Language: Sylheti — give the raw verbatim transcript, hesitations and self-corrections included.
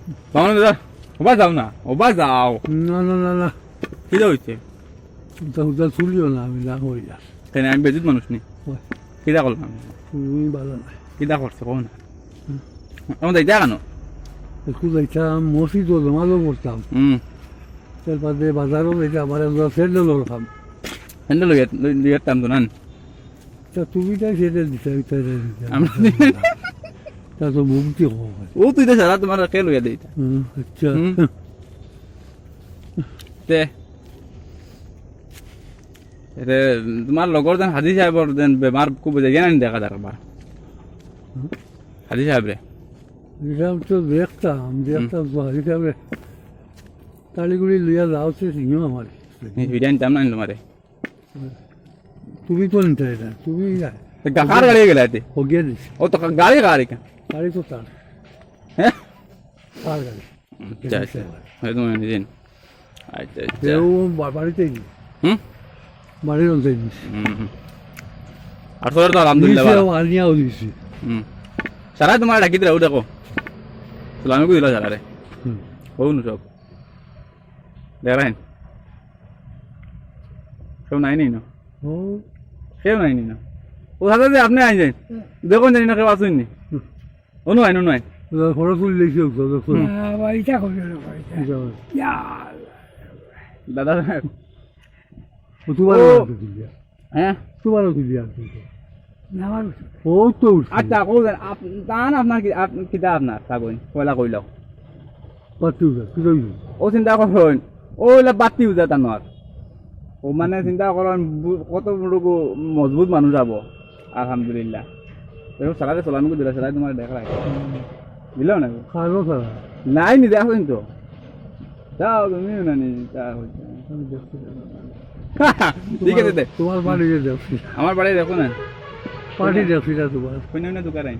বাবা দাদা, ওবা যাও না, ওবা যাও। না, না, না, না। কিতা অইছে? হুদা, হুদা তুলিও না, আমি না করি আর। কেনে, আমি বেইজ্জত মানুষ নি? ওই। কিতা করলাম? তুমি ভালা নায়। কিতা করছো, কও না? হুম। এখন যাইতা কেনে? একটু যাইতাম, মসজিদো নামাজও পড়তাম। হুম। এর বাদে বাজারও যাইতাম, আমার একজোড়া স্যান্ডেল দরকার। স্যান্ডেল লইয়া, লই-, লইয়া দিতাম তো, না? তা তুমি তাই সেটা দিতে, আমি তাই দিতে। আমরা তা তো মুক্তি হবো। ও তুই তো সারা তোমার খেল হইয়া দেই তা। হুম, আচ্ছা। হুম। তে, রে, তোমার লগর যেন হাজি সাহেবর যেন বেমার খুব বেজায়, গিয়া দেখা দরকার। হুম। হাজি সাহেব রে। এটা তো দেখতাম, দেখতাম তো হাজি সাহেব রে। তাড়িগুড়ি লইয়া যাও সে সিংহ আমার। নি ভিডিও আনতাম না তোমারে। তুমি তো নিতে এটা, তুমি না। তে গা-, কার গাড়ি গেলে এতে? ও গিয়ে দিস। ও তো গা-, গাড়ি কার এখান? গাড়ি তো তার। হ্যাঁ? তার গাড়ি। আচ্ছা, আচ্ছা। হয়তো মনে নেই। আচ্ছা, আচ্ছা। কেউ বা-, বাড়িতেই নেই। হুম? বাড়ির মধ্যেই নেই। হুম, হুম। আর সবার তো আলহামদুলিল্লাহ নিচে ভালা। আনিয়াও দিছি। হুম। সারা তোমার ডাকি দিলা, ও দেখো। সালামি কই দিলা সারারে? হুম। ও নু সব। দেখেন। কেউ নাই নি না? ও। কেউ নাই নি না? ও দাদা যে আপনি আইন যাইন। হুম। দেখুন জানি না কেউ আসেননি। হুম। অনু আইন, অনু আইন। ওরা খরচ করে লেখে উঠলো, দেখো। হুম। আহ, বাড়িটা কই গেল, বাড়িটা? এটা হয়। ইয়া। দাদা। ও তোমার ও। বাড়িতে তুলিয়া। হ্যাঁ? তোমারও তুলিয়া আনতে হতো। না, আমার উঠছে। ও তো উঠছে। আচ্ছা, কইবেন, আপ-, তান আপনার কি, আপ-, কিতা আপনার, তা কইন, পয়লা কইলাও। বাতি উঠে, কি কইবি? ও চিন্তা করইন, ও অইলা বাতি উঠে তান আর। ও মানে চিন্তা করইন, বু-, কত বড় গো-, মজবুত মানুষ যাবো, আলহামদুলিল্লাহ। দেখো, সালাদে সালাম করে দিলা, সালাদে তোমার দেখা লাগে। হুম। দিলাও না? খাইলো সালা। নাই, নি দেখো কিন্তু। যাও, তুমিও না নি, তা হইছে। আমি দেখছি না। ঠিক আছে, দে। তোমার বাড়ি যে দেখছি। আমার বাড়ি দেখো না। বাড়ি দেখছি না তোমার। কোন, কোন দোকানে?